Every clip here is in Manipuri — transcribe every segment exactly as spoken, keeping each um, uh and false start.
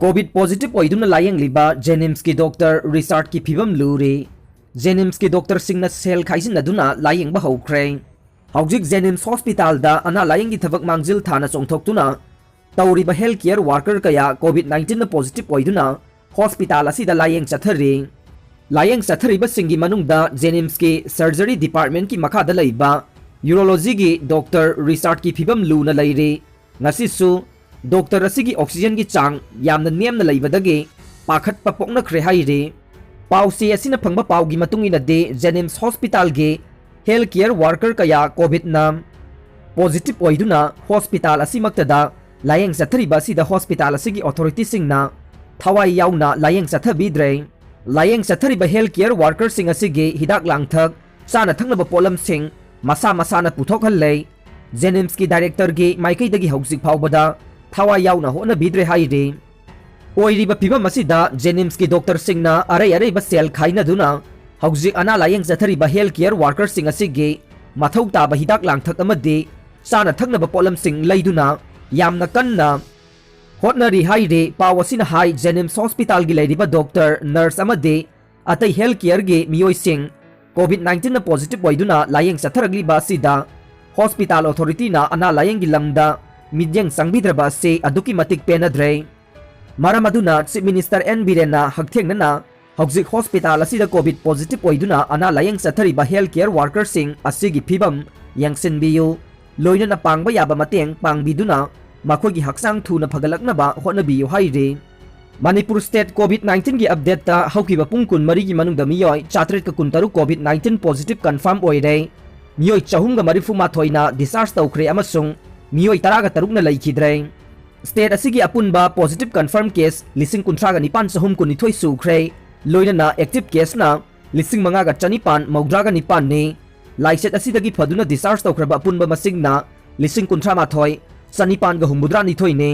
ꯀꯣꯚꯤꯗ ꯄꯣꯖꯤꯇꯤꯚ ꯑꯣꯏꯗꯨꯅ ꯂꯥꯌꯦꯡꯂꯤꯕ ꯖꯦꯅꯤꯝꯁꯀꯤ ꯗꯣꯛꯇꯔ ꯔꯤꯆꯥꯔꯗꯀꯤ ꯐꯤꯕꯝ ꯂꯨꯔꯦ꯫ ꯖꯦꯅꯤꯝꯁꯀꯤ ꯗꯣꯛꯇꯔꯁꯤꯡꯅ ꯁꯦꯜ ꯈꯥꯏꯖꯤꯟꯅꯗꯨꯅ ꯂꯥꯌꯦꯡꯕ ꯍꯧꯈ꯭ꯔꯦ꯫ ꯍꯧꯖꯤꯛ ꯖꯦꯅꯤꯝꯁ ꯍꯣꯁꯄꯤꯇꯥꯜꯗ ꯑꯅꯥ ꯂꯥꯌꯦꯡꯒꯤ ꯊꯕꯛ ꯃꯥꯡꯖꯤꯜ ꯊꯥꯅ ꯆꯣꯡꯊꯣꯛꯇꯨꯅ ꯇꯧꯔꯤꯕ ꯍꯦꯜꯊ ꯀꯦꯌꯔ ꯋꯥꯔꯀꯔ ꯀꯌꯥ ꯀꯣꯚꯤꯗ ꯅꯥꯏꯟꯇꯤꯟꯅ ꯄꯣꯖꯤꯇꯤꯚ ꯑꯣꯏꯗꯨꯅ ꯍꯣꯁꯄꯤꯇꯥꯜ ꯑꯁꯤꯗ ꯂꯥꯌꯦꯡ ꯆꯠꯊꯔꯤ꯫ ꯂꯥꯌꯦꯡ ꯆꯠꯊꯔꯤꯕꯁꯤꯡꯒꯤ ꯃꯅꯨꯡꯗ ꯖꯦꯅꯤꯝꯁꯀꯤ ꯁꯔꯖꯔꯤ ꯗꯤꯄꯥꯔꯠꯃꯦꯟꯠꯀꯤ ꯃꯈꯥꯗ ꯂꯩꯕ ꯌꯨꯔꯣꯂꯣꯖꯤꯒꯤ ꯗꯣꯛꯇꯔ ꯔꯤꯆꯥꯔꯗꯀꯤ ꯐꯤꯕꯝ ꯂꯨꯅ ꯂꯩꯔꯤ꯫ ꯉꯁꯤꯁꯨ ꯗꯣꯛꯇꯔ ꯑꯁꯤꯒꯤ ꯑꯣꯛꯁꯤꯖꯦꯟꯒꯤ ꯆꯥꯡ ꯌꯥꯝꯅ ꯅꯦꯝꯅ ꯂꯩꯕꯗꯒꯤ ꯄꯥꯈꯠꯄ ꯄꯣꯛꯅꯈ꯭ꯔꯦ ꯍꯥꯏꯔꯤ꯫ ꯄꯥꯎꯆꯦ ꯑꯁꯤꯅ ꯐꯪꯕ ꯄꯥꯎꯒꯤ ꯃꯇꯨꯡ ꯏꯟꯅꯗꯤ, ꯖꯦꯅꯤꯝꯁ ꯍꯣꯁꯄꯤꯇꯥꯜꯒꯤ ꯍꯦꯜꯊ ꯀꯦꯌꯔ ꯋꯥꯔꯀꯔ ꯀꯌꯥ ꯀꯣꯚꯤꯗꯅ ꯄꯣꯖꯤꯇꯤꯚ ꯑꯣꯏꯗꯨꯅ ꯍꯣꯁꯄꯤꯇꯥꯜ ꯑꯁꯤꯃꯛꯇꯗ ꯂꯥꯌꯦꯡ ꯆꯠꯊꯔꯤꯕ ꯑꯁꯤꯗ ꯍꯣꯁꯄꯤꯇꯥꯜ ꯑꯁꯤꯒꯤ ꯑꯣꯊꯣꯔꯤꯇꯤꯁꯤꯡꯅ ꯊꯋꯥꯏ ꯌꯥꯎꯅ ꯂꯥꯌꯦꯡ ꯆꯠꯊꯕꯤꯗ꯭ꯔꯦ꯫ ꯂꯥꯌꯦꯡ ꯆꯠꯊꯔꯤꯕ ꯍꯦꯜꯊ ꯀꯦꯌꯔ ꯋꯥꯔꯀꯔꯁꯤꯡ ꯑꯁꯤꯒꯤ ꯍꯤꯗꯥꯛ ꯂꯥꯡꯊꯛ, ꯆꯥꯅ ꯊꯛꯅꯕ ꯄꯣꯠꯂꯝꯁꯤꯡ ꯃꯁꯥ ꯃꯁꯥꯅ ꯄꯨꯊꯣꯛꯍꯜꯂꯦ꯫ ꯖꯦꯅꯤꯝꯁꯀꯤ ꯗꯥꯏꯔꯦꯛꯇꯔꯒꯤ ꯃꯥꯏꯀꯩꯗꯒꯤ ꯍꯧꯖꯤꯛ ꯐꯥꯎꯕꯗ ꯊꯋꯥꯏ ꯌꯥꯎꯅ ꯍꯣꯠꯅꯕꯤꯗ꯭ꯔꯦ ꯍꯥꯏꯔꯤ꯫ ꯑꯣꯏꯔꯤꯕ ꯐꯤꯕꯝ ꯑꯁꯤꯗ ꯖꯦꯅꯤꯝꯁꯀꯤ ꯗꯣꯛꯇꯔꯁꯤꯡꯅ ꯑꯔꯩ ꯑꯔꯩꯕ ꯁꯦꯜ ꯈꯥꯏꯅꯗꯨꯅ ꯍꯧꯖꯤꯛ ꯑꯅꯥ ꯂꯥꯌꯦꯡ ꯆꯠꯊꯔꯤꯕ ꯍꯦꯜꯊ ꯀꯦꯌꯔ ꯋꯥꯔꯀꯔꯁꯤꯡ ꯑꯁꯤꯒꯤ ꯃꯊꯧ ꯇꯥꯕ ꯍꯤꯗꯥꯛ ꯂꯥꯡꯊꯛ ꯑꯃꯗꯤ ꯆꯥꯅ ꯊꯛꯅꯕ ꯄꯣꯠꯂꯝꯁꯤꯡ ꯂꯩꯗꯨꯅ ꯌꯥꯝꯅ ꯀꯟꯅ ꯍꯣꯠꯅꯔꯤ ꯍꯥꯏꯔꯤ꯫ ꯄꯥꯎ ꯑꯁꯤꯅ ꯍꯥꯏ, ꯖꯦꯅꯤꯝꯁ ꯍꯣꯁꯄꯤꯇꯥꯜꯒꯤ ꯂꯩꯔꯤꯕ ꯗꯣꯛꯇꯔ, ꯅꯔꯁ ꯑꯃꯗꯤ ꯑꯇꯩ ꯍꯦꯜꯊ ꯀꯦꯌꯔꯒꯤ ꯃꯤꯑꯣꯏꯁꯤꯡ ꯀꯣꯚꯤꯗ ꯅꯥꯏꯟꯇꯤꯟꯅ ꯄꯣꯖꯤꯇꯤꯚ ꯑꯣꯏꯗꯨꯅ ꯂꯥꯌꯦꯡ ꯆꯠꯊꯔꯛꯂꯤꯕ ꯑꯁꯤꯗ ꯍꯣꯁꯄꯤꯇꯥꯜ ꯑꯣꯊꯣꯔꯤꯇꯤꯅ ꯑꯅꯥ ꯂꯥꯌꯦꯡꯒꯤ ꯂꯝꯗ ꯃꯤꯠꯌꯦꯡ ꯆꯪꯕꯤꯗ꯭ꯔꯕ ꯑꯁꯤ ꯑꯗꯨꯛꯀꯤ ꯃꯇꯤꯛ ꯄꯦꯟꯅꯗ꯭ꯔꯦ꯫ ꯃꯔꯝ ꯑꯗꯨꯅ ꯆꯤꯐ ꯃꯤꯅꯤꯁꯇꯔ ꯑꯦꯟ ꯕꯤꯔꯦꯟꯅ ꯍꯛꯊꯦꯡꯅꯅ ꯍꯧꯖꯤꯛ ꯍꯣꯁꯄꯤꯇꯥꯜ ꯑꯁꯤꯗ ꯀꯣꯚꯤꯗ ꯄꯣꯖꯤꯇꯤꯚ ꯑꯣꯏꯗꯨꯅ ꯑꯅꯥ ꯂꯥꯌꯦꯡ ꯆꯠꯊꯔꯤꯕ ꯍꯦꯜꯊ ꯀꯦꯌꯔ ꯋꯥꯔꯀꯔꯁꯤꯡ ꯑꯁꯤꯒꯤ ꯐꯤꯕꯝ ꯌꯦꯡꯁꯤꯟꯕꯤꯌꯨ, ꯂꯣꯏꯅꯅ ꯄꯥꯡꯕ ꯌꯥꯕ ꯃꯇꯦꯡ ꯄꯥꯡꯕꯤꯗꯨꯅ ꯃꯈꯣꯏꯒꯤ ꯍꯛꯆꯥꯡ ꯊꯨꯅ ꯐꯒꯠꯂꯛꯅꯕ ꯍꯣꯠꯅꯕꯤꯌꯨ ꯍꯥꯏꯔꯤ꯫ ꯃꯅꯤꯄꯨꯔ ꯁ꯭ꯇꯦꯠ ꯀꯣꯚꯤꯗ ꯅꯥꯏꯟꯇꯤꯟꯒꯤ ꯑꯞꯗꯦꯠꯇ ꯍꯧꯈꯤꯕ ꯄꯨꯡ ꯀꯨꯟꯃꯔꯤꯒꯤ ꯃꯅꯨꯡꯗ ꯃꯤꯑꯣꯏ ꯆꯥꯇ꯭ꯔꯦꯠꯀ ꯀꯨꯟꯇꯔꯨꯛ ꯀꯣꯚꯤꯗ ꯅꯥꯏꯟꯇꯤꯟ ꯄꯣꯖꯤꯇꯤꯚ ꯀꯟꯐꯥꯔꯝ ꯑꯣꯏꯔꯦ꯫ ꯃꯤꯑꯣꯏ ꯆꯍꯨꯝꯒ ꯃꯔꯤꯐꯨ ꯃꯥꯊꯣꯏꯅ ꯗꯤꯁꯆꯥꯔꯖ ꯇꯧꯈ꯭ꯔꯦ ꯑꯃꯁꯨꯡ ꯃꯤꯑꯣꯏ ꯇꯔꯥꯒ ꯇꯔꯨꯛꯅ ꯂꯩꯈꯤꯗ꯭ꯔꯦ꯫ ꯁ꯭ꯇꯦꯠ ꯑꯁꯤꯒꯤ ꯑꯄꯨꯟꯕ ꯄꯣꯖꯤꯇꯤꯚ ꯀꯟꯐꯥꯔꯝ ꯀꯦꯁ ꯂꯤꯁꯤꯡ ꯀꯨꯟꯊ꯭ꯔꯥꯒ ꯅꯤꯄꯥꯟ ꯆꯍꯨꯝ ꯀꯨꯟꯅꯤꯊꯣꯏ ꯁꯨꯈ꯭ꯔꯦ, ꯂꯣꯏꯅꯅ ꯑꯦꯛꯇꯤꯚ ꯀꯦꯁꯅ ꯂꯤꯁꯤꯡ ꯃꯉꯥꯒ ꯆꯅꯤꯄꯥꯟ ꯃꯧꯗ꯭ꯔꯥꯒ ꯅꯤꯄꯥꯟꯅꯤ꯫ ꯂꯥꯏꯆꯠ ꯑꯁꯤꯗꯒꯤ ꯐꯗꯨꯅ ꯗꯤꯁꯆꯥꯔꯖ ꯇꯧꯈ꯭ꯔꯕ ꯑꯄꯨꯟꯕ ꯃꯁꯤꯡꯅ ꯂꯤꯁꯤꯡ ꯀꯨꯟꯊ꯭ꯔꯥ ꯃꯥꯊꯣꯏ ꯆꯅꯤꯄꯥꯟꯒ ꯍꯨꯝꯐꯨꯇꯔꯥ ꯅꯤꯊꯣꯏꯅꯤ꯫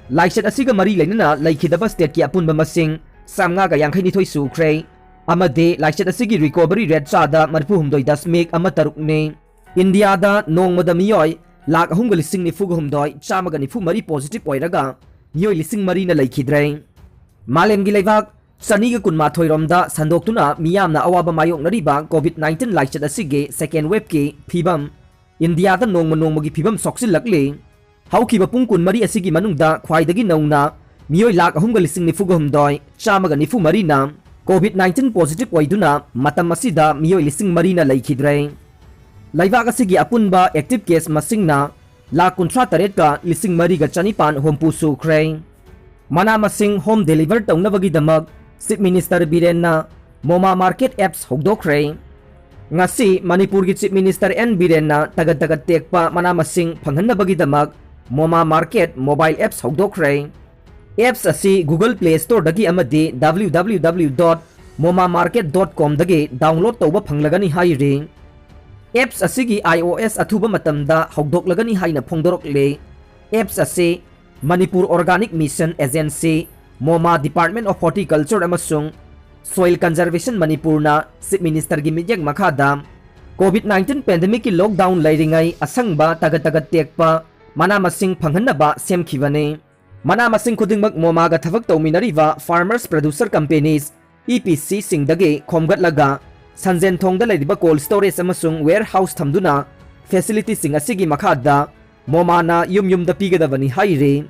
ꯂꯥꯏꯆꯠ ꯑꯁꯤꯒ ꯃꯔꯤ ꯂꯩꯅꯅ ꯂꯩꯈꯤꯗꯕ ꯁ꯭ꯇꯦꯠꯀꯤ ꯑꯄꯨꯟꯕ ꯃꯁꯤꯡ ꯆꯥꯝꯃꯉꯥꯒ ꯌꯥꯡꯈꯩ ꯅꯤꯊꯣꯏ ꯁꯨꯈ꯭ꯔꯦ, ꯑꯃꯗꯤ ꯂꯥꯏꯆꯠ ꯑꯁꯤꯒꯤ ꯔꯤꯀꯣꯚꯔꯤ ꯔꯦꯠ ꯆꯥꯗ ꯃꯔꯤꯐꯨ ꯍꯨꯝꯗꯣꯏ ꯗꯁꯃꯤꯛ ꯑꯃ ꯇꯔꯨꯛꯅꯤ꯫ ꯏꯟꯗꯤꯌꯥꯗ ꯅꯣꯡꯃꯗ ꯃꯤꯑꯣꯏ ꯂꯥꯈ ꯑꯍꯨꯝꯒ ꯂꯤꯁꯤꯡ ꯅꯤꯐꯨꯒ ꯍꯨꯝꯗꯣꯏ ꯆꯥꯝꯃꯒ ꯅꯤꯐꯨ ꯃꯔꯤ ꯄꯣꯖꯤꯇꯤꯚ ꯑꯣꯏꯔꯒ, ꯃꯤꯑꯣꯏ ꯂꯤꯁꯤꯡ ꯃꯔꯤꯅ ꯂꯩꯈꯤꯗ꯭ꯔꯦ꯫ ꯃꯥꯂꯦꯝꯒꯤ ꯂꯩꯕꯥꯛ ꯆꯅꯤꯒ ꯀꯨꯟꯃꯥꯊꯣꯏ ꯔꯣꯝꯗ ꯁꯟꯗꯣꯛꯇꯨꯅ ꯃꯤꯌꯥꯝꯅ ꯑꯋꯥꯕ ꯃꯥꯌꯣꯛꯅꯔꯤꯕ COVID nineteen ꯂꯥꯏꯆꯠ ꯑꯁꯤꯒꯤ second wave ꯀꯤ ꯐꯤꯕꯝ, ꯏꯟꯗꯤꯌꯥꯗ ꯅꯣꯡꯃ ꯅꯣꯡꯃꯒꯤ ꯐꯤꯕꯝ ꯁꯣꯛꯆꯤꯜꯂꯛꯂꯤ꯫ ꯍꯧꯈꯤꯕ ꯄꯨꯡ ꯀꯨꯟꯃꯔꯤ ꯑꯁꯤꯒꯤ ꯃꯅꯨꯡꯗ ꯈ꯭ꯋꯥꯏꯗꯒꯤ ꯅꯧꯅ ꯃꯤꯑꯣꯏ ꯂꯥꯈ ꯑꯍꯨꯝꯒ ꯂꯤꯁꯤꯡ ꯅꯤꯐꯨꯒ ꯍꯨꯝꯗꯣꯏ, ꯆꯥꯝꯃꯒ ꯅꯤꯐꯨ ꯃꯔꯤꯅ COVID nineteen positive ꯑꯣꯏꯗꯨꯅ ꯃꯇꯝ ꯑꯁꯤꯗ ꯃꯤꯑꯣꯏ ꯂꯤꯁꯤꯡ ꯃꯔꯤꯅ ꯂꯩꯈꯤꯗ꯭ꯔꯦ꯫ ꯂꯩꯕꯥꯛ ꯑꯁꯤꯒꯤ ꯑꯄꯨꯟꯕ active case ꯃꯁꯤꯡꯅ ꯂꯥꯈ ꯀꯨꯟꯊ꯭ꯔꯥ ꯇꯔꯦꯠꯀ ꯂꯤꯁꯤꯡ ꯃꯔꯤꯒ ꯆꯅꯤꯄꯥꯟ ꯍꯨꯝꯐꯨ ꯁꯨꯈ꯭ꯔꯦ꯫ ꯃꯅꯥ ꯃꯁꯤꯡ home deliver ꯇꯧꯅꯕꯒꯤꯗꯃꯛ Chief Minister ꯕꯤꯔꯦꯟꯅ ꯃꯣꯃꯥ Market apps ꯍꯧꯗꯣꯛꯈ꯭ꯔꯦ꯫ ꯉꯁꯤ ꯃꯅꯤꯄꯨꯔꯒꯤ Chief Minister ꯑꯦꯟ ꯕꯤꯔꯦꯟꯅ ꯇꯒꯠ ꯇꯒꯠ ꯇꯦꯛꯄ ꯃꯅꯥ ꯃꯁꯤꯡ ꯐꯪꯍꯟꯅꯕꯒꯤꯗꯃꯛ ꯃꯣꯃꯥ Market mobile apps ꯍꯧꯗꯣꯛꯈ꯭ꯔꯦ꯫ Apps ꯑꯁꯤ Google Play Store ꯗꯒꯤ ꯑꯃꯗꯤ W W W dot moma market dot com ꯗꯒꯤ download ꯇꯧꯕ ꯐꯪꯂꯒꯅꯤ ꯍꯥꯏꯔꯤ꯫ Apps ꯑꯁꯤꯒꯤ I O S ꯑꯊꯨꯕ ꯃꯇꯝꯗ ꯍꯧꯗꯣꯛꯂꯒꯅꯤ ꯍꯥꯏꯅ ꯐꯣꯡꯗꯣꯔꯛꯂꯤ꯫ Apps ꯑꯁꯤ Manipur Organic Mission Agency, ꯃꯣꯃꯥ Department of Horticulture ꯑꯃꯁꯨꯡ Soil Conservation ꯃꯅꯤꯄꯨꯔꯅ Chief Minister ꯒꯤ ꯃꯤꯠꯌꯦꯡ ꯃꯈꯥꯗ COVID nineteen pandemic ꯀꯤ lockdown ꯂꯩꯔꯤꯉꯩ ꯑꯁꯪꯕ ꯇꯒꯠ ꯇꯒꯠ ꯇꯦꯛꯄ ꯃꯅꯥ ꯃꯁꯤꯡ ꯐꯪꯍꯟꯅꯕ ꯁꯦꯝꯈꯤꯕꯅꯤ꯫ ꯃꯅꯥ ꯃꯁꯤꯡ ꯈꯨꯗꯤꯡꯃꯛ ꯃꯣꯃꯥꯒ ꯊꯕꯛ ꯇꯧꯃꯤꯟꯅꯔꯤꯕ Farmers Producer Companies, E P C ꯁꯤꯡꯗꯒꯤ ꯈꯣꯝꯒꯠꯂꯒ ꯁꯟꯖꯦꯟꯊꯣꯡꯗ ꯂꯩꯔꯤꯕ cold storage ꯑꯃꯁꯨꯡ warehouse ꯊꯝꯗꯨꯅ facility ꯁꯤꯡ ꯑꯁꯤꯒꯤ ꯃꯈꯥꯗ ꯃꯣꯃꯥꯅ ꯌꯨꯝ ꯌꯨꯝꯗ ꯄꯤꯒꯗꯕꯅꯤ ꯍꯥꯏꯔꯤ꯫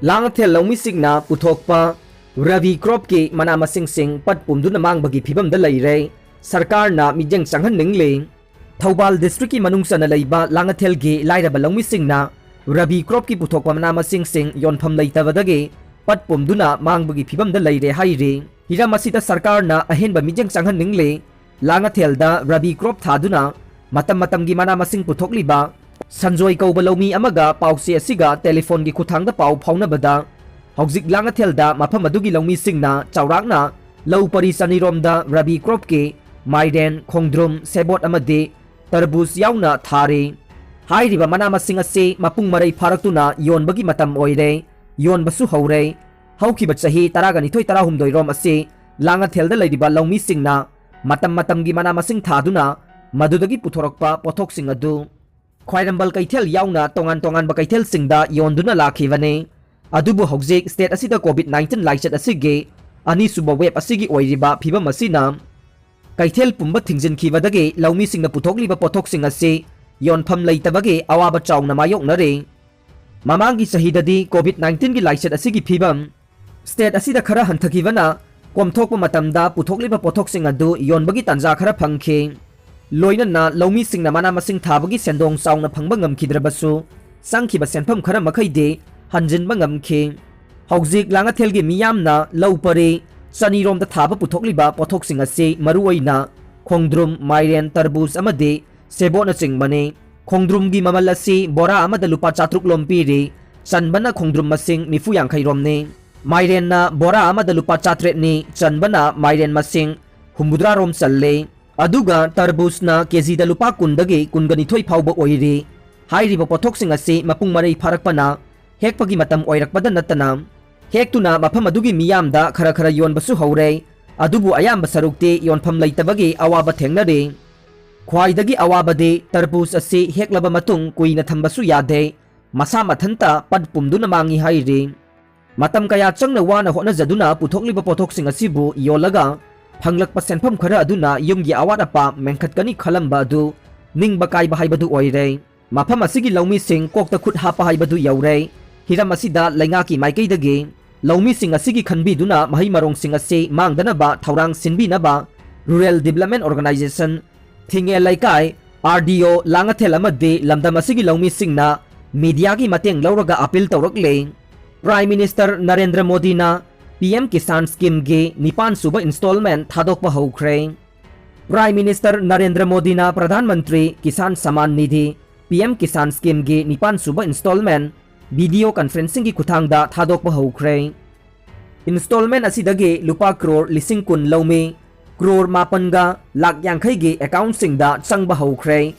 ꯂꯥꯡꯉꯊꯦꯜ ꯂꯧꯃꯤꯁꯤꯡꯅ ꯄꯨꯊꯣꯛꯄ ꯔꯕꯤ crop ꯀꯤ ꯃꯅꯥ ꯃꯁꯤꯡꯁꯤꯡ ꯄꯠ ꯄꯨꯝꯗꯨꯅ ꯃꯥꯡꯕꯒꯤ ꯐꯤꯕꯝꯗ ꯂꯩꯔꯦ꯫ ꯁꯔꯀꯥꯔꯅ ꯃꯤꯠꯌꯦꯡ ꯆꯪꯍꯟꯅꯤꯡꯂꯤ꯫ ꯊꯧꯕꯥꯜ district ꯀꯤ ꯃꯅꯨꯡ ꯆꯟꯅ ꯂꯩꯕ ꯂꯥꯡꯉꯊꯦꯜꯒꯤ ꯂꯥꯏꯔꯕ ꯂꯧꯃꯤꯁꯤꯡꯅ ꯔꯕꯤ crop ꯀꯤ ꯄꯨꯊꯣꯛꯄ ꯃꯅꯥ ꯃꯁꯤꯡꯁꯤꯡ ꯌꯣꯟꯐꯝ ꯂꯩꯇꯕꯗꯒꯤ ꯄꯠ ꯄꯨꯝꯗꯨꯅ ꯃꯥꯡꯕꯒꯤ ꯐꯤꯕꯝꯗ ꯂꯩꯔꯦ ꯍꯥꯏꯔꯤ꯫ ꯍꯤꯔꯝ ꯑꯁꯤꯗ ꯁꯔꯀꯥꯔꯅ ꯑꯍꯦꯟꯕ ꯃꯤꯠꯌꯦꯡ ꯆꯪꯍꯟꯅꯤꯡꯂꯤ꯫ ꯂꯥꯡꯉꯊꯦꯜꯗ ꯔꯕꯤ crop ꯊꯥꯗꯨꯅ ꯃꯇꯝ ꯃꯇꯝꯒꯤ ꯃꯅꯥ ꯃꯁꯤꯡ ꯄꯨꯊꯣꯛꯂꯤꯕ ꯁꯟꯖꯣꯏ ꯀꯧꯕ ꯂꯧꯃꯤ ꯑꯃꯒ ꯄꯥꯎꯆꯦ ꯑꯁꯤꯒ telephone ꯒꯤ ꯈꯨꯠꯊꯥꯡꯗ ꯄꯥꯎ ꯐꯥꯎꯅꯕꯗ, ꯍꯧꯖꯤꯛ ꯂꯥꯡꯉꯊꯦꯜꯗ ꯃꯐꯝ ꯑꯗꯨꯒꯤ ꯂꯧꯃꯤꯁꯤꯡꯅ ꯆꯥꯎꯔꯥꯛꯅ ꯂꯧ ꯄꯔꯤ ꯆꯅꯤꯔꯣꯝꯗ ꯔꯕꯤ crop ꯀꯤ ꯃꯥꯏꯔꯦꯟ, ꯈꯣꯡꯗ꯭ꯔꯨꯝ, ꯁꯦꯕꯣꯠ ꯑꯃꯗꯤ ꯇꯔꯕꯨꯖ ꯌꯥꯎꯅ ꯊꯥꯔꯤ꯫ ꯍꯥꯏꯔꯤꯕ ꯃꯅꯥ ꯃꯁꯤꯡ ꯑꯁꯤ ꯃꯄꯨꯡ ꯃꯔꯩ ꯐꯥꯔꯛꯇꯨꯅ ꯌꯣꯟꯕꯒꯤ ꯃꯇꯝ ꯑꯣꯏꯔꯦ, ꯌꯣꯟꯕꯁꯨ ꯍꯧꯔꯦ꯫ ꯍꯧꯈꯤꯕ ꯆꯍꯤ ꯇꯔꯥꯒ ꯅꯤꯊꯣꯏ ꯇꯔꯥꯍꯨꯝꯗꯣꯏ ꯔꯣꯝ ꯑꯁꯤ ꯂꯥꯡꯉꯊꯦꯜꯗ ꯂꯩꯔꯤꯕ ꯂꯧꯃꯤꯁꯤꯡꯅ ꯃꯇꯝ ꯃꯇꯝꯒꯤ ꯃꯅꯥ ꯃꯁꯤꯡ ꯊꯥꯗꯨꯅ ꯃꯗꯨꯗꯒꯤ ꯄꯨꯊꯣꯔꯛꯄ ꯄꯣꯠꯊꯣꯛꯁꯤꯡ ꯑꯗꯨ ꯈ꯭ꯋꯥꯏꯔꯝꯕꯟ ꯀꯩꯊꯦꯜ ꯌꯥꯎꯅ ꯇꯣꯉꯥꯟ ꯇꯣꯉꯥꯟꯕ ꯀꯩꯊꯦꯜꯁꯤꯡꯗ ꯌꯣꯟꯗꯨꯅ ꯂꯥꯛꯈꯤꯕꯅꯤ꯫ ꯑꯗꯨꯕꯨ ꯍꯧꯖꯤꯛ state ꯑꯁꯤꯗ COVID nineteen ꯂꯥꯏꯆꯠ ꯑꯁꯤꯒꯤ ꯑꯅꯤꯁꯨꯕ wave ꯑꯁꯤꯒꯤ ꯑꯣꯏꯔꯤꯕ ꯐꯤꯕꯝ ꯑꯁꯤꯅ ꯀꯩꯊꯦꯜ ꯄꯨꯝꯕ ꯊꯤꯡꯖꯤꯟꯈꯤꯕꯗꯒꯤ ꯂꯧꯃꯤꯁꯤꯡꯅ ꯄꯨꯊꯣꯛꯂꯤꯕ ꯄꯣꯠꯊꯣꯛꯁꯤꯡ ꯑꯁꯤ ꯌꯣꯟꯐꯝ ꯂꯩꯇꯕꯒꯤ ꯑꯋꯥꯕ ꯆꯥꯎꯅ ꯃꯥꯌꯣꯛꯅꯔꯤ꯫ ꯃꯃꯥꯡꯒꯤ ꯆꯍꯤꯗꯗꯤ COVID nineteen ꯒꯤ ꯂꯥꯏꯆꯠ ꯑꯁꯤꯒꯤ ꯐꯤꯕꯝ state ꯑꯁꯤꯗ ꯈꯔ ꯍꯟꯊꯈꯤꯕꯅ ꯀꯣꯝꯊꯣꯛꯄ ꯃꯇꯝꯗ ꯄꯨꯊꯣꯛꯂꯤꯕ ꯄꯣꯠꯊꯣꯛꯁꯤꯡ ꯑꯗꯨ ꯌꯣꯟꯕꯒꯤ ꯇꯥꯟꯖꯥ ꯈꯔ ꯐꯪꯈꯤ꯫ ꯂꯣꯏꯅꯅ ꯂꯧꯃꯤꯁꯤꯡꯅ ꯃꯅꯥ ꯃꯁꯤꯡ ꯊꯥꯕꯒꯤ ꯁꯦꯟꯗꯣꯡ ꯆꯥꯎꯅ ꯐꯪꯕ ꯉꯝꯈꯤꯗ꯭ꯔꯕꯁꯨ, ꯆꯪꯈꯤꯕ ꯁꯦꯟꯐꯝ ꯈꯔ ꯃꯈꯩꯗꯤ ꯍꯟꯖꯤꯟꯕ ꯉꯝꯈꯤ꯫ ꯍꯧꯖꯤꯛ ꯂꯥꯡꯉꯊꯦꯜꯒꯤ ꯃꯤꯌꯥꯝꯅ ꯂꯧ ꯄꯔꯤ ꯆꯅꯤꯔꯣꯝꯗ ꯊꯥꯕ ꯄꯨꯊꯣꯛꯂꯤꯕ ꯄꯣꯠꯊꯣꯛꯁꯤꯡ ꯑꯁꯤ ꯃꯔꯨꯑꯣꯏꯅ ꯈꯣꯡꯗ꯭ꯔꯨꯝ, ꯃꯥꯏꯔꯦꯟ, ꯇꯔꯕꯨꯖ ꯑꯃꯗꯤ ꯁꯦꯕꯣꯠꯅꯆꯤꯡꯕꯅꯤ꯫ ꯈꯣꯡꯗ꯭ꯔꯨꯝꯒꯤ ꯃꯃꯜ ꯑꯁꯤ ꯕꯣꯔꯥ ꯑꯃꯗ ꯂꯨꯄꯥ ꯆꯥꯇ꯭ꯔꯨꯛ ꯂꯣꯝ ꯄꯤꯔꯤ꯫ ꯆꯟꯕꯅ ꯈꯣꯡꯗ꯭ꯔꯨꯝ ꯃꯁꯤꯡ ꯅꯤꯐꯨ ꯌꯥꯡꯈꯩ ꯔꯣꯝꯅꯤ꯫ ꯃꯥꯏꯔꯦꯟꯅ ꯕꯣꯔꯥ ꯑꯃꯗ ꯂꯨꯄꯥ ꯆꯥꯇ꯭ꯔꯦꯠꯅꯤ꯫ ꯆꯟꯕꯅ ꯃꯥꯏꯔꯦꯟ ꯃꯁꯤꯡ ꯍꯨꯝꯐꯨꯇꯔꯥ ꯔꯣꯝ ꯆꯜꯂꯤ꯫ ꯑꯗꯨꯒ ꯇꯔꯕꯨꯖꯅ ꯀꯦꯖꯤꯗ ꯂꯨꯄꯥ ꯀꯨꯟꯗꯒꯤ ꯀꯨꯟꯒ ꯅꯤꯊꯣꯏ ꯐꯥꯎꯕ ꯑꯣꯏꯔꯤ꯫ ꯍꯥꯏꯔꯤꯕ ꯄꯣꯠꯊꯣꯛꯁꯤꯡ ꯑꯁꯤ ꯃꯄꯨꯡ ꯃꯔꯩ ꯐꯥꯔꯛꯄꯅ ꯍꯦꯛꯄꯒꯤ ꯃꯇꯝ ꯑꯣꯏꯔꯛꯄꯗ ꯅꯠꯇꯅ, ꯍꯦꯛꯇꯨꯅ ꯃꯐꯝ ꯑꯗꯨꯒꯤ ꯃꯤꯌꯥꯝꯗ ꯈꯔ ꯈꯔ ꯌꯣꯟꯕꯁꯨ ꯍꯧꯔꯦ꯫ ꯑꯗꯨꯕꯨ ꯑꯌꯥꯝꯕ ꯁꯔꯨꯛꯇꯤ ꯌꯣꯟꯐꯝ ꯂꯩꯇꯕꯒꯤ ꯑꯋꯥꯕ ꯊꯦꯡꯅꯔꯤ꯫ ꯈ꯭ꯋꯥꯏꯗꯒꯤ ꯑꯋꯥꯕꯗꯤ ꯇꯔꯕꯨꯖ ꯑꯁꯤ ꯍꯦꯛꯂꯕ ꯃꯇꯨꯡ ꯀꯨꯏꯅ ꯊꯝꯕꯁꯨ ꯌꯥꯗꯦ, ꯃꯁꯥ ꯃꯊꯟꯇ ꯄꯠ ꯄꯨꯝꯗꯨꯅ ꯃꯥꯡꯏ ꯍꯥꯏꯔꯤ꯫ ꯃꯇꯝ ꯀꯌꯥ ꯆꯪꯅ ꯋꯥꯅ ꯍꯣꯠꯅꯖꯗꯨꯅ ꯄꯨꯊꯣꯛꯂꯤꯕ ꯄꯣꯠꯊꯣꯛꯁꯤꯡ ꯑꯁꯤꯕꯨ ꯌꯣꯜꯂꯒ ꯐꯪꯂꯛꯄ ꯁꯦꯟꯐꯝ ꯈꯔ ꯑꯗꯨꯅ ꯌꯨꯝꯒꯤ ꯑꯋꯥꯠ ꯑꯄꯥ ꯃꯦꯟꯈꯠꯀꯅꯤ ꯈꯜꯂꯝꯕ ꯑꯗꯨ ꯅꯤꯡꯕ ꯀꯥꯏꯕ ꯍꯥꯏꯕꯗꯨ ꯑꯣꯏꯔꯦ꯫ ꯃꯐꯝ ꯑꯁꯤꯒꯤ ꯂꯧꯃꯤꯁꯤꯡ ꯀꯣꯛꯇ ꯈꯨꯠ ꯍꯥꯞꯄ ꯍꯥꯏꯕꯗꯨ ꯌꯧꯔꯦ꯫ ꯍꯤꯔꯝ ꯑꯁꯤꯗ ꯂꯩꯉꯥꯛꯀꯤ ꯃꯥꯏꯀꯩꯗꯒꯤ ꯂꯧꯃꯤꯁꯤꯡ ꯑꯁꯤꯒꯤ ꯈꯟꯕꯤꯗꯨꯅ ꯃꯍꯩ ꯃꯔꯣꯡꯁꯤꯡ ꯑꯁꯤ ꯃꯥꯡꯗꯅꯕ ꯊꯧꯔꯥꯡ ꯁꯤꯟꯕꯤꯅꯕ Rural Development Organization, ꯊꯤꯡꯉꯦꯜ ꯂꯩꯀꯥꯏ, RDO, ꯂꯥꯡꯉꯊꯦꯜ ꯑꯃꯗꯤ ꯂꯝꯗꯝ ꯑꯁꯤꯒꯤ ꯂꯧꯃꯤꯁꯤꯡꯅ mediaꯒꯤ ꯃꯇꯦꯡ ꯂꯧꯔꯒ appeal ꯇꯧꯔꯛꯂꯦ꯫ Prime Minister ꯅꯔꯦꯟꯗ꯭ꯔ ꯃꯣꯗꯤꯅ PM Kisan Schemeꯒꯤ ꯅꯤꯄꯥꯟ ꯁꯨꯕ installment ꯊꯥꯗꯣꯛꯄ ꯍꯧꯈ꯭ꯔꯦ꯫ Prime Minister ꯅꯔꯦꯟꯗ꯭ꯔ ꯃꯣꯗꯤꯅ ꯄ꯭ꯔꯙꯥꯟ ꯃꯟꯇ꯭ꯔꯤ ꯀꯤꯁꯥꯟ ꯁꯃꯥꯟ ꯅꯤꯙꯤ, PM Kisan Schemeꯒꯤ ꯅꯤꯄꯥꯟ ꯁꯨꯕ installment video conferencingꯒꯤ ꯈꯨꯠꯊꯥꯡꯗ ꯊꯥꯗꯣꯛꯄ ꯍꯧꯈ꯭ꯔꯦ꯫ Installment ꯑꯁꯤꯗꯒꯤ ꯂꯨꯄꯥ ꯀ꯭ꯔꯣꯔ ꯂꯤꯁꯤꯡ ꯀꯨꯟ ꯂꯧꯃꯤ ꯀ꯭ꯔꯣꯔ ꯃꯥꯄꯟꯒ ꯂꯥꯛ ꯌꯥꯡꯈꯩꯒꯤ accountꯁꯤꯡꯗ ꯆꯪꯕ ꯍꯧꯈ꯭ꯔꯦ꯫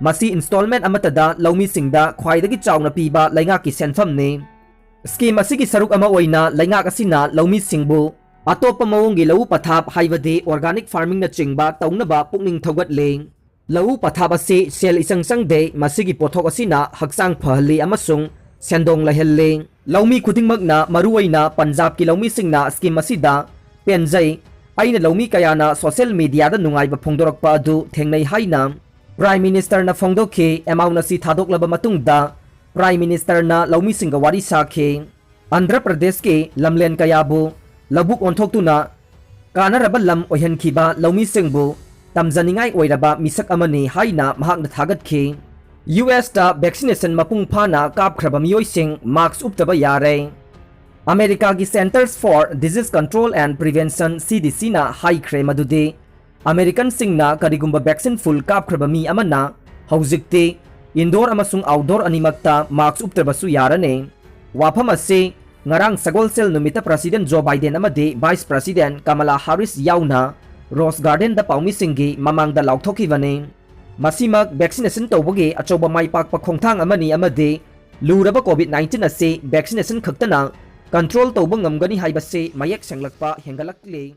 ꯃꯁꯤ installment ꯑꯃꯠꯇꯗ ꯂꯧꯃꯤꯁꯤꯡꯗ ꯈ꯭ꯋꯥꯏꯗꯒꯤ ꯆꯥꯎꯅ ꯄꯤꯕ ꯂꯩꯉꯥꯛꯀꯤ ꯁꯦꯟꯐꯝꯅꯤ꯫ Scheme ꯑꯁꯤꯒꯤ ꯁꯔꯨꯛ ꯑꯃ ꯑꯣꯏꯅ ꯂꯩꯉꯥꯛ ꯑꯁꯤꯅ ꯂꯧꯃꯤꯁꯤꯡꯕꯨ ꯑꯇꯣꯞꯄ ꯃꯑꯣꯡꯒꯤ ꯂꯧꯎ ꯄꯊꯥꯞ, ꯍꯥꯏꯕꯗꯤ organic farmingꯅꯆꯤꯡꯕ ꯇꯧꯅꯕ ꯄꯨꯛꯅꯤꯡ ꯊꯧꯒꯠꯂꯤ꯫ ꯂꯧꯎ ꯄꯊꯥꯞ ꯑꯁꯤ ꯁꯦꯜ ꯏꯆꯪ ꯆꯪꯗꯦ, ꯃꯁꯤꯒꯤ ꯄꯣꯠꯊꯣꯛ ꯑꯁꯤꯅ ꯍꯛꯆꯥꯡ ꯐꯍꯜꯂꯤ ꯑꯃꯁꯨꯡ ꯁꯦꯟꯗꯣꯡ ꯂꯩꯍꯜꯂꯤ꯫ ꯂꯧꯃꯤ ꯈꯨꯗꯤꯡꯃꯛꯅ, ꯃꯔꯨꯑꯣꯏꯅ ꯄꯟꯖꯥꯕꯀꯤ ꯂꯧꯃꯤꯁꯤꯡꯅ scheme ꯑꯁꯤꯗ ꯄꯦꯟꯖꯩ꯫ ꯑꯩꯅ ꯂꯧꯃꯤ ꯀꯌꯥꯅ social mediaꯗ ꯅꯨꯡꯉꯥꯏꯕ ꯐꯣꯡꯗꯣꯔꯛꯄ ꯑꯗꯨ ꯊꯦꯡꯅꯩ ꯍꯥꯏꯅ Prime Ministerꯅ ꯐꯣꯡꯗꯣꯛꯈꯤ꯫ Amount ꯑꯁꯤ ꯊꯥꯗꯣꯛꯂꯕ ꯃꯇꯨꯡꯗ Prime Ministerꯅ ꯂꯧꯃꯤꯁꯤꯡꯒ ꯋꯥꯔꯤ ꯁꯥꯈꯤ꯫ ꯑꯟꯙ꯭ꯔ ꯄ꯭ꯔꯗꯦꯁꯀꯤ ꯂꯝꯂꯦꯟ ꯀꯌꯥꯕꯨ ꯂꯧꯕꯨꯛ ꯑꯣꯟꯊꯣꯛꯇꯨꯅ ꯀꯥꯟꯅꯔꯕ ꯂꯝ ꯑꯣꯏꯍꯟꯈꯤꯕ ꯂꯧꯃꯤꯁꯤꯡꯕꯨ ꯇꯝꯖꯅꯤꯡꯉꯥꯏ ꯑꯣꯏꯔꯕ ꯃꯤꯁꯛ ꯑꯃꯅꯤ ꯍꯥꯏꯅ ꯃꯍꯥꯛꯅ ꯊꯥꯒꯠꯈꯤ꯫ USꯇ vaccination ꯃꯄꯨꯡ ꯐꯥꯅ ꯀꯥꯞꯈ꯭ꯔꯕ ꯃꯤꯑꯣꯏꯁꯤꯡ mask ꯎꯞꯇꯕ ꯌꯥꯔꯦ꯫ ꯑꯃꯦꯔꯤꯀꯥꯒꯤ Centers for Disease Control and Prevention, CDCꯅ ꯍꯥꯏꯈ꯭ꯔꯦ ꯃꯗꯨꯗꯤ Americanꯁꯤꯡꯅ ꯀꯔꯤꯒꯨꯝꯕ vaccine full ꯀꯥꯞꯈ꯭ꯔꯕ ꯃꯤ ꯑꯃꯅ ꯍꯧꯖꯤꯛꯇꯤ indoor ꯑꯃꯁꯨꯡ outdoor ꯑꯅꯤꯃꯛꯇ mask ꯎꯞꯇ꯭ꯔꯕꯁꯨ ꯌꯥꯔꯅꯤ꯫ ꯋꯥꯐꯝ ꯑꯁꯤ ꯉꯔꯥꯡ ꯁꯒꯣꯜꯁꯦꯜ ꯅꯨꯃꯤꯠꯇ President Joe Biden ꯑꯃꯗꯤ Vice President Kamala Harris ꯌꯥꯎꯅ Rose Gardenꯗ ꯄꯥꯎꯃꯤꯁꯤꯡꯒꯤ ꯃꯃꯥꯡꯗ ꯂꯥꯎꯊꯣꯛꯈꯤꯕꯅꯤ꯫ ꯃꯁꯤꯃꯛ vaccination ꯇꯧꯕꯒꯤ ꯑꯆꯧꯕ ꯃꯥꯏ ꯄꯥꯛꯄ ꯈꯣꯡꯊꯥꯡ ꯑꯃꯅꯤ ꯑꯃꯗꯤ ꯂꯨꯔꯕ COVID nineteen ꯑꯁꯤ vaccination ꯈꯛꯇꯅ control ꯇꯧꯕ ꯉꯝꯒꯅꯤ ꯍꯥꯏꯕꯁꯤ ꯃꯌꯦꯛ ꯁꯦꯡꯂꯛꯄ ꯍꯦꯟꯒꯠꯂꯛꯂꯤ꯫